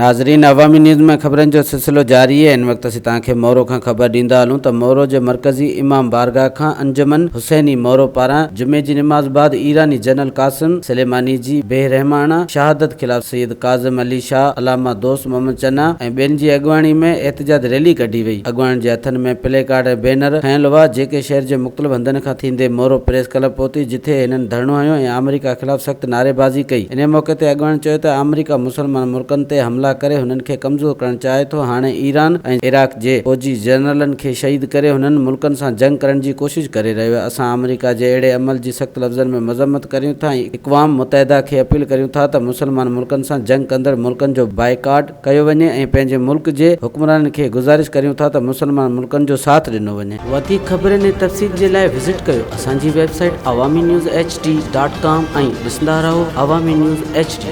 ناظرين عوامي نيوز ۾ خبرن جو سلسلو جاري آهي هن وقت اسين توهان کي مورو کان خبر ڏيندا هلون ته مورو جي مرڪزي امام بارگاهه کان انجمن حسيني مورو پاران جمعي جي نماز بعد ايراني جنرل قاسم سليماني جي بي رحماڻه شهادت خلاف سيد ڪاظم علي شاهه، علامه دوست محمد چنا ۽ ٻين جي اڳواڻي ۾ احتجاج ريلي ڪڍي وئي. اڳواڻن جي هٿن ۾ پلي ڪارڊ ۽ بينر کنيل هئا، جيڪي شهر جي مختلف هنڌن کان ٿيندي مورو پريس ڪلب پهتي، جٿي هنن ڌرڻو هنيو ۽ آمريڪا خلاف سخت نعريبازي ڪئي. انهي موقعي تي اڳواڻن چيو ته آمريڪا مسلمان ملڪن تي حملا ڪري هنن کي ڪمزور ڪرڻ چاهي ٿو، هاڻي ايران ۽ عراق جي فوجي جنرلن کي شهيد ڪري هنن ملڪن سان جنگ ڪرڻ جي ڪوشش ڪري رهيو آهي، اسان آمريڪا جي اهڙي عمل جي سخت لفظن ۾ مذمت ڪريون ٿا ۽ اقوام متحده کي اپيل ڪريون ٿا ته مسلمان ملڪن سان جنگ ڪندڙ ملڪن جو بائيڪاٽ ڪيو وڃي ۽ پنهنجي ملڪ جي حڪمرانن کي گذارش ڪريون ٿا ته مسلمان ملڪن جو ساٿ ڏنو وڃي. وڌيڪ خبرن ۽ تفصيل جي لاء وزٽ ڪيو اسان جي website Awami news H D dot com ۽ ڏسندا رهو عوامي نيوز ايڇ ڊي.